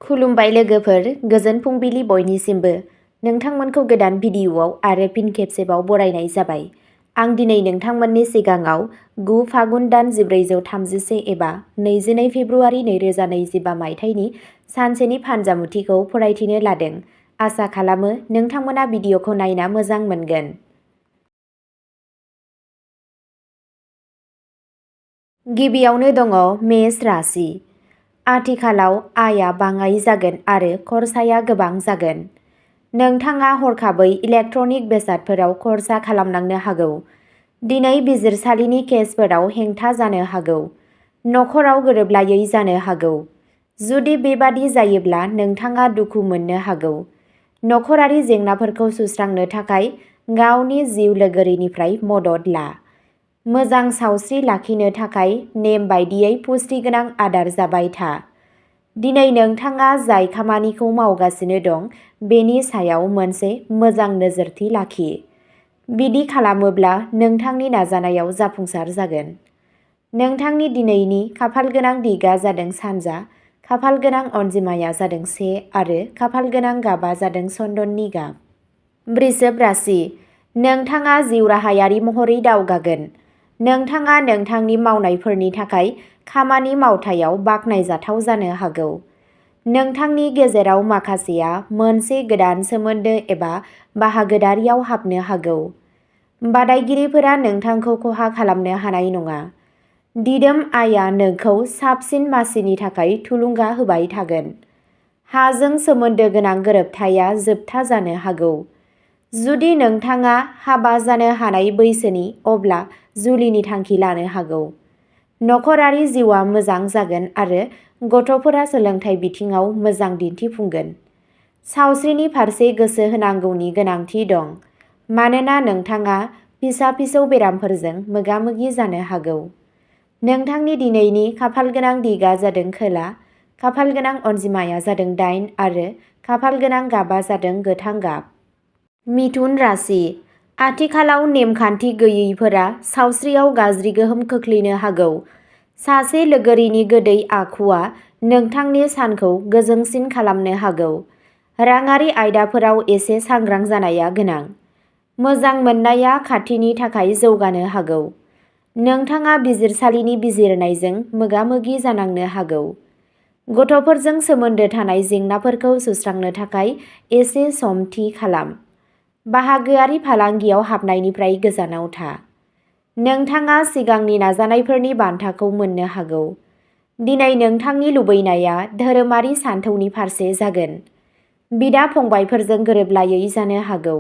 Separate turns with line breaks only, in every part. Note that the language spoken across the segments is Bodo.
खुलुमबाय लोगोफोर, गोजोन फुंबिलि बयनिसिमबो। नोंथांमोनखौ गोदान भिडिअ'आव आरो फिन खेबसेबाव बरायनाय जाबाय। आं दिनै नोंथांमोननि सिगाङाव 9 फागुन दान 1431 एबा 22 फेब्रुआरि 2025 मायथाइनि सानसेनि फानजामुथिखौ फरायथिनो लादों। आसा खालामो नोंथांमोना भिडिअ'खौ नायना मोजां मोनगोन। गिबियावनो दङ मेष राशि। आथिखालाव आयआ बाङाइ जागोन आरो खरसाया गोबां जागोन। नोंथाङा हरखाबै इलेक्ट्रनिक बेसादफोराव खर्सा खालामनांनो हागौ। दिनै बिजिरसालिनि केसफोराव हेंथा जानो हागौ। नखराव गोरोबलायै जानो हागौ। जुदि बेबादि जायोब्ला नोंथाङा दुखु मोननो हागौ। नखरारि जेंनाफोरखौ सुस्रांनो थाखाय गावनि जिउ लोगोरिनिफ्राय मदद ला। मोजां सावस्रि लाखिनो थाखाय नेम बायदियै पुष्टिगोनां आदार जाबाय था। दिनै नोंथाङा जाय खामानिखौ मावगासिनो दं बेनि सायाव मोनसे मोजां नोजोरथि लाखि। बिदि खालामोब्ला नोंथांनि नाजानायाव जाफुंसार जागोन। नोंथांनि दिनैनि खाफालगोनां दिगा जादों सानजा, खाफालगोनां अनजिमाया जादों 1 आरो खाफालगोनां गाबा जादों चन्दननि गाब। वृषभ राशि। नोंथाङा जिउ राहायारि महरै दावगागोन। नोंथाङा नोंथांनि मावनायफोरनि थाखाय खामानि मावथायाव बाख्नायजाथाव जानो हागौ। नोंथांनि गेजेराव माखासेया मोनसे गोदान सोमोन्दो एबा बाहागोदारियाव हाबनो हागौ। बादायगिरिफोरा नोंथांखौ खहा खालामनो हानाय नङा। दिदोम आयआ नोंखौ साबसिन मासिनि थाखाय थुलुंगा होबाय थागोन। हाजों सोमोन्दो गोनां गोरोबथाया जोबथा जानो हागौ। जुदि नोंथाङा हाबा जानो हानाय बैसोनि अब्ला जुलिनि थांखि लानो हागौ। नखरारि जिउआ मोजां जागोन आरो गथ'फोरा सोलोंथाइ बिथिङाव मोजां दिन्थिफुंगोन। सावस्रिनि फारसे गोसो होनांगौनि गोनांथि दं, मानोना नोंथाङा फिसा-फिसौ बेरामफोरजों मोगा-मोगि जानो हागौ। नोंथांनि दिनैनि खाफालगोनां दिगा जादों खोला, खाफालगोनां अनजिमाया जादों 8 आरो खाफालगोनां गाबा जादों गोथां गाब। मिथुन राशि। आथिखालाव नेमखान्थि गैयैफोरा सावस्रियाव गाज्रि गोहोम खोख्लैनो हागौ। सासे लोगोरिनि गोदै आखुआ नोंथांनि सानखौ गोजोंसिन खालामनो हागौ। राङारि आयदाफोराव एसे सांग्रां जानाया गोनां। मोजां मोननाया खाथिनि थाखाय जौगानो हागौ। नोंथाङा बिजिरसालिनि बिजिरनायजों मोगा-मोगि जानांनो हागौ। गथ'फोरजों सोमोन्दो थानाय जेंनाफोरखौ सुस्रांनो थाखाय एसे सम थि खालाम। बाहागोआरि फालांगियाव हाबनायनिफ्राय गोजानाव था। नोंथाङा सिगांनि नाजानायफोरनि बान्थाखौ मोननो हागौ। दिनै नोंथांनि लुबैनाया धोरोमारि सानथौनि फारसे जागोन। बिदा-फंबायफोरजों गोरोबलायै जानो हागौ।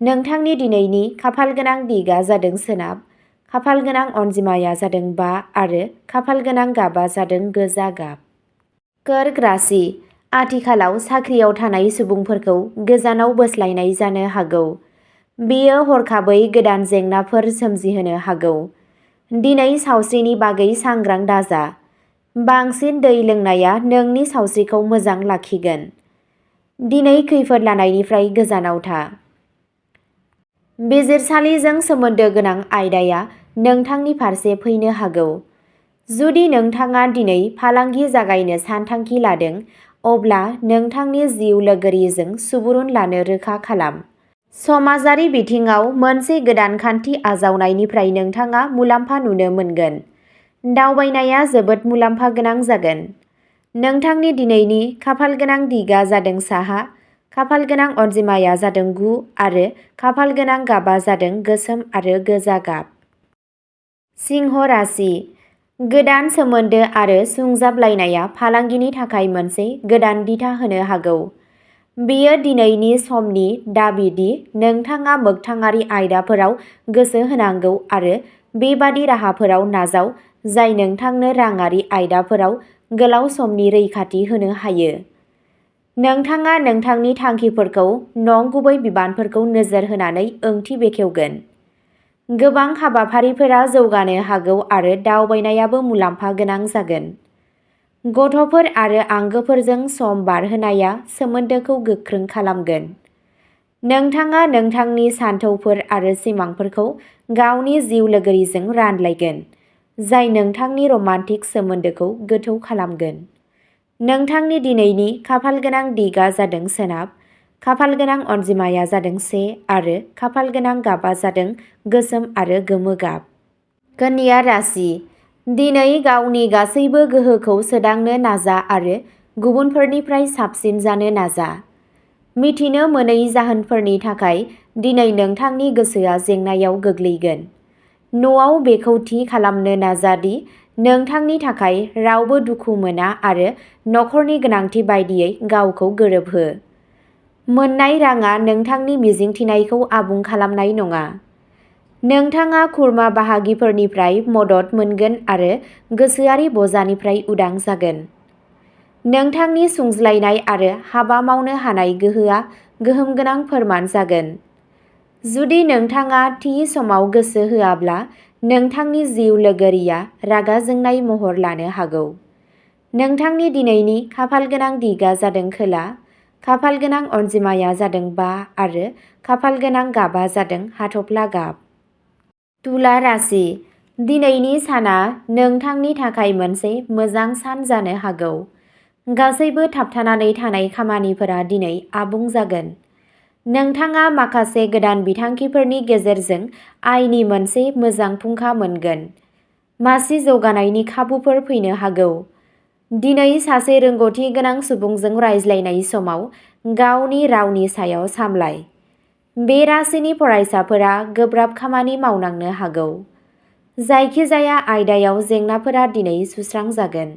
नोंथांनि दिनैनि खाफालगोनां दिगा जादों सोनाब, खाफालगोनां अनजिमाया जादों 5 आरो खाफालगोनां गाबा जादों गोजा गाब। कर्क राशि। आथिखालाव साख्रियाव थानाय सुबुंफोरखौ गोजानाव बोस्लायनाय जानो हागौ। बेयो हरखाबै गोदान जेंनाफोर सोमजिहोनो हागौ। दिनै सावस्रिनि बागै सांग्रां दाजा। बांसिन दै लोंनाया नोंनि सावस्रिखौ मोजां लाखिगोन। दिनै खैफोद लानायनिफ्राय गोजानाव था। बिजिरसालिजों सोमोन्दो गोनां आयदाया नोंथांनि फारसे फैनो हागौ। जुदि नोंथाङा दिनै फालांगि जागायनो सानथांखि लादों, अब्ला नोंथांनि जिउ लोगोरिजों सुबुरुन लानो रोखा खालाम। समाजारि बिथिङाव मोनसे गोदान खान्थि आजावनायनिफ्राय नोंथाङा मुलाम्फा नुनो मोनगोन। दावबायनाया जोबोद मुलाम्फा गोनां जागोन। नोंथांनि दिनैनि खाफालगोनां दिगा जादों साहा, खाफालगोनां अनजिमाया जादों 9 आरो खाफालगोनां गाबा जादों गोसोम आरो गोजा गाब। सिंह राशि। गोदान सोमोन्दो आरो सुंजाबलायनाया फालांगिनि थाखाय मोनसे गोदान दिथा होनो हागौ। बेयो दिनैनि समनि दाबि दि नोंथाङा मोगथाङारि आयदाफोराव गोसो होनांगौ आरो बेबादि राहाफोराव नाजाव जाय नोंथांनो राङारि आयदाफोराव गोलाव समनि रैखाथि होनो हायो। नोंथाङा नोंथांनि थांखिफोरखौ नंगुबै बिबानफोरखौ नोजोर होनानै ओंथि बेखेवगोन। गोबां हाबाफारिफोरा जौगानो हागौ आरो दावबायनायाबो मुलाम्फा गोनां जागोन। गथ'फोर आरो आंगोफोरजों सम बारहोनाया सोमोन्दोखौ गोख्रों खालामगोन। नोंथाङा नोंथांनि सानथौफोर आरो सिमांफोरखौ गावनि जिउ लोगोरिजों रानलायगोन, जाय नोंथांनि रमान्टिक सोमोन्दोखौ गोथौ खालामगोन। नोंथांनि दिनैनि खाफाल गोनां दिगा जादों सोनाब, खाफाल गोनां अनजिमाया जादों 1 आरो खाफाल गोनां गाबा जादों गोसोम आरो गोमो गाब। कन्या राशि, दिनै गावनि गासैबो गोहोखौ सोदांनो नाजा आरो गुबुनफोरनिफ्राय साबसिन जानो नाजा। मिथिनो मोनै जाहोनफोरनि थाखाय दिनै नोंथांनि गोसोआ जेंनायाव गोग्लैगोन। न'आव बेखौ थि खालामनो नाजा दि नोंथांनि थाखाय रावबो दुखु मोना आरो नखरनि गोनांथि बायदियै गावखौ गोरोबहो। मोन्नाय राङा नोंथांनि मिजिंथिनायखौ आबुं खालामनाय नङा। नोंथाङा खुरमा बाहागिफोरनिफ्राय मदद मोनगोन आरो गोसोआरि बजानिफ्राय उदां जागोन। नोंथांनि सुंज्लायनाय आरो हाबा मावनो हानाय गोहोआ गोहोम गोनां फोरमान जागोन। जुदि नोंथाङा थि समाव गोसो होआब्ला नोंथांनि जिउ लोगोरिया रागा जोंनाय महर लानो हागौ। नोंथांनि दिनैनि खाफाल गोनां दिगा जादों खोला, खाफाल गोनां अनजिमाया जादों 5 आरो खाफाल गोनां गाबा जादों हाथफ्ला गाब। तुला राशि, दिनैनि साना नोंथांनि थाखाय मोनसे मोजां सान जानो हागौ। गासैबो थाबथानानै थानाय खामानिफोरा दिनै आबुं जागोन। नोंथाङा माखासे गोदान बिथांखिफोरनि गेजेरजों आयनि मोनसे मोजां फुंखा मोनगोन। मासि जौगानायनि खाबुफोर फैनो हागौ। दिनै सासे रोंग'थि गोनां सुबुंजों रायज्लायनाय समाव गावनि रावनि सायाव सामलाय। बे राशिनि फरायसाफोरा गोब्राब खामानि मावनांनो हागौ। जायखिजाया आयदायाव जेंनाफोरा दिनै सुस्रांजागोन।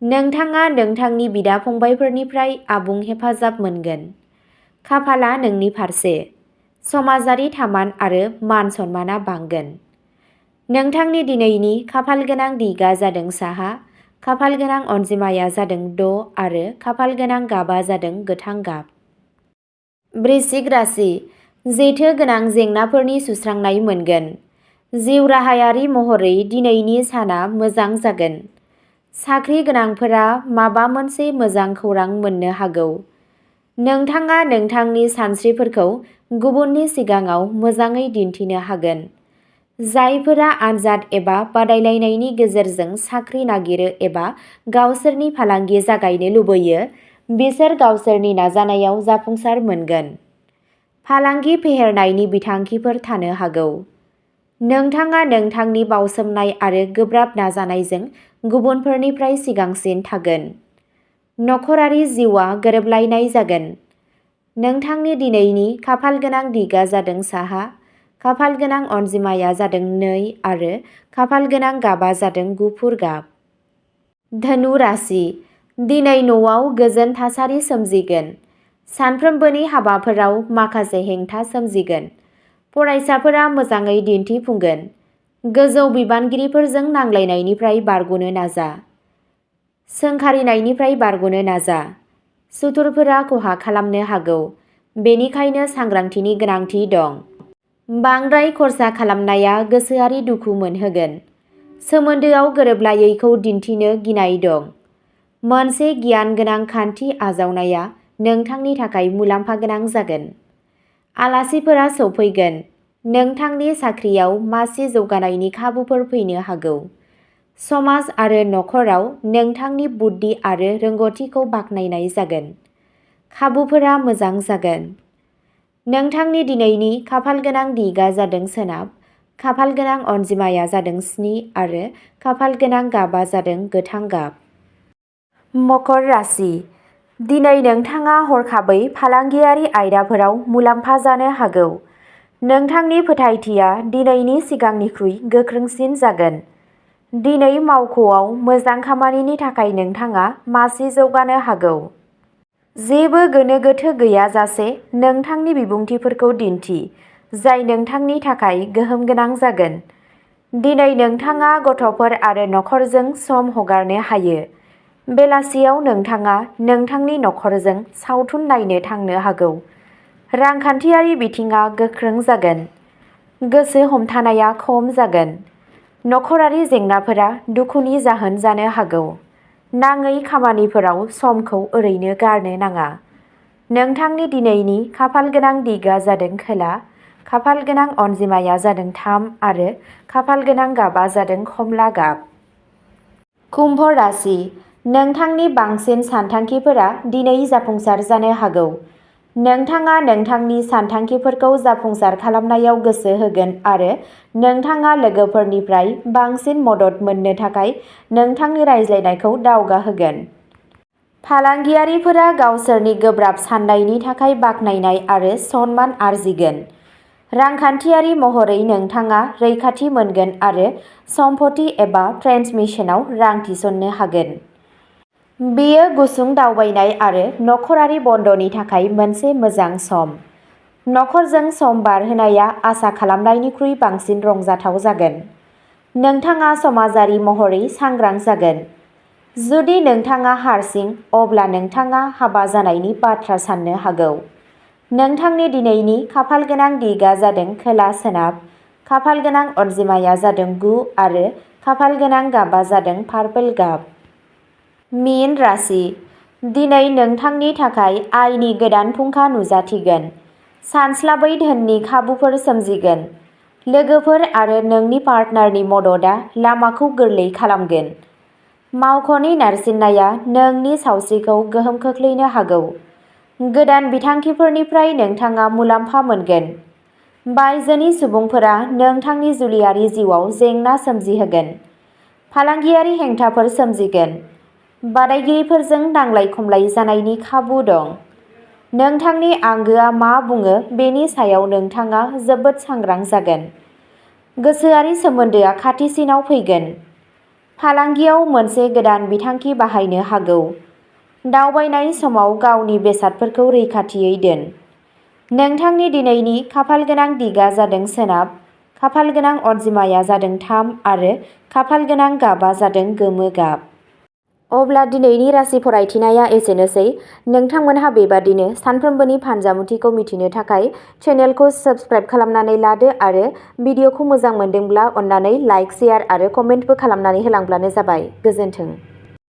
नोंथाङा नोंथांनि बिदा-फंबायफोरनिफ्राय आबुं हेफाजाब मोनगोन। खाफालआ नोंनि फारसे। समाजारि थामान आरो मान-सन्मानआ बांगोन। नोंथांनि दिनैनि खाफाल गोनां दिगा जादों साहा, खाफाल गोनां अनजिमाया जादों 6 आरो खाफाल गोनां गाबा जादों गोथां गाब। वृश्चिक राशि, जेथो गोनां जेंनाफोरनि सुस्रांनाय मोनगोन। जिउ राहायारि महरै दिनैनि साना मोजां जागोन। साख्रि गोनांफोरा माबा मोनसे मोजां खौरां मोननो हागौ। नोंथाङा नोंथांनि सानस्रिफोरखौ गुबुननि सिगाङाव मोजाङै दिन्थिनो हागोन। जायफोरा आनजाद एबा बादायलायनायनि गेजेरजों साख्रि नागिरो एबा गावसोरनि फालांगि जागायनो लुबैयो, बिसोर गावसोरनि नाजानायाव जाफुंसार मोनगोन। फालांगि फेहेरनायनि बिथांखिफोर थानो हागौ। नोंथाङा नोंथांनि बावसोमनाय आरो गोब्राब नाजानायजों गुबुनफोरनिफ्राय सिगांसिन थागोन। नखरारि जिउआ गोरोबलायनाय जागोन। नोंथांनि दिनैनि खाफाल गोनां दिगा जादों साहा, खाफाल गोनां अनजिमाया जादों 2 आरो खाफाल गोनां गाबा जादों गुफुर गाब। धनु राशि, दिनै न'आव गोजोन थासारि सोमजिगोन। सानफ्रोमबोनि हाबाफोराव माखासे हेंथा सोमजिगोन। फरायसाफोरा मोजाङै दिन्थिफुंगोन। गोजौ बिबानगिरिफोरजों नांलायनायनिफ्राय बारग'नो नाजा। सोंखारिनायनिफ्राय बारग'नो नाजा। सुथुरफोरा खहा खालामनो हागौ, बेनिखायनो सांग्रांथिनि गोनांथि दं। बांद्राय खर्सा खालामनाया गोसोआरि दुखु मोनहोगोन। सोमोन्दोआव गोरोबलायैखौ दिन्थिनो गिनाय दं। मोनसे गियान गोनां खान्थि आजावनाया नोंथांनि थाखाय मुलाम्फा गोनां जागोन। आलासिफोरा सौफैगोन। नोंथांनि साख्रियाव मासि जौगानायनि खाबुफोर फैनो हागौ। समाज आरो नखराव नोंथांनि बुद्धि आरो रोंग'थिखौ बाख्नायनाय जागोन। खाबुफोरा मोजां जागोन। नोंथांनि दिनैनि खाफाल गोनां दिगा जादों सोनाब, खाफाल गोनां अनजिमाया जादों 7 आरो खाफाल गोनां गाबा जादों गोथां गाब। मकर राशि, दिनै नोंथाङा हरखाबै फालांगियारि आयदाफोराव मुलाम्फा जानो हागौ। नोंथांनि फोथायथिया दिनैनि सिगांनिख्रुइ गोख्रोंसिन जागोन। दिनै मावख'आव मोजां खामानिनि थाखाय नोंथाङा मासि जौगानो हागौ। जेबो गोनो गोथो गैयाजासे नोंथांनि बिबुंथिफोरखौ दिन्थि, जाय नोंथांनि थाखाय गोहोम गोनां जागोन। दिनै नोंथाङा गथ'फोर आरो नखरजों सम हगारनो हायो। बेलासियाव नोंथाङा नोंथांनि नखरजों सावथुन नायनो थांनो हागौ। रांखान्थियारि बिथिङा गोख्रों जागोन। गोसो हमथानाया खम जागोन। नखरारि जेंनाफोरा दुखुनि जाहोन जानो हागौ। नाङै खामानिफोराव समखौ ओरैनो गारनो नाङा। नोंथांनि दिनैनि खाफाल गोनां दिगा जादों खोला, खाफाल गोनां अनजिमाया जादों 3 आरो खाफाल गोनां गाबा जादों खमला गाब। कुम्भ राशि, नोंथांनि बांसिन सानथांखिफोरा दिनै जाफुंसार जानो हागौ। नोंथाङा नोंथांनि सानथांखिफोरखौ जाफुंसार खालामनायाव गोसो होगोन आरो नोंथाङा लोगोफोरनिफ्राय बांसिन मदद मोननो थाखाय नोंथांनि रायज्लायनायखौ दावगाहोगोन। फालांगियारिफोरा गावसोरनि गोब्राब साननायनि थाखाय बाख्नायनाय आरो सनमान आरजिगोन। रांखान्थियारि महरै नोंथाङा रैखाथि मोनगोन आरो सम्पथि एबा ट्रेन्समिशनाव रां थिसननो हागोन। बेयो गुसुं दावबायनाय आरो नखरारि बन्द'नि थाखाय मोनसे मोजां सम। नखरजों सम बारहोनाया आसा खालामनायनिख्रुइ बांसिन रंजाथाव जागोन। नोंथाङा समाजारि महरै सांग्रां जागोन। जुदि नोंथाङा हारसिं, अब्ला नोंथाङा हाबा जानायनि बाथ्रा साननो हागौ। नोंथांनि दिनैनि खाफालगोनां दिगआ जादों खोला-सोनाब, खाफालगोनां अनजिमाया जादों 9 आरो खाफालगोनां गाबआ जादों पार्पल गाब। मीन राशि। दिनै नोंथांनि थाखाय आयनि गोदान फुंखा नुजाथिगोन। सानस्लाबै धोननि खाबुफोर सोमजिगोन। लोगोफोर आरो नोंनि पार्टनारनि मददआ लामाखौ गोरलै खालामगोन। मावख'नि नारसिननाया नोंनि सावस्रिखौ गोहोम खोख्लैनो हागौ। गोदान बिथांखिफोरनिफ्राय नोंथाङा मुलाम्फा मोनगोन। बायजोनि सुबुंफोरा नोंथांनि जुलियारि जिउआव जेंना सोमजिहोगोन। फालांगियारि हेंथाफोर सोमजिगोन। बादायगिरिफोरजों नांलाय-खमलाय जानायनि खाबु दं। नोंथांनि आंगोआ मा बुङो बेनि सायाव नोंथाङा जोबोद सांग्रां जागोन। गोसोआरि सोमोन्दोआ खाथिसिनाव फैगोन। फालांगियाव मोनसे गोदान बिथांखि बाहायनो हागौ। दावबायनाय समाव गावनि बेसादफोरखौ रैखाथियै दोन। नोंथांनि दिनैनि खाफालगोनां दिगआ जादों सोनाब, खाफालगोनां अनजिमाया जादों 3 आरो खाफालगोनां गाबआ जादों गोमो गाब। अब्ला दिनैनि राशि फरायथिनाया एसेनोसै। नोंथांमोनहा बेबादिनो सानफ्रोमबोनि फानजामुथिखौ मिथिनो थाखाय चेनेलखौ साबस्क्राइब खालामनानै लादो आरो भिडिअखौ मोजां मोनदोंब्ला अन्नानै लाइक, शेयार आरो कमेन्टबो खालामनानै होलांब्लानो जाबाय। गोजोन्थों।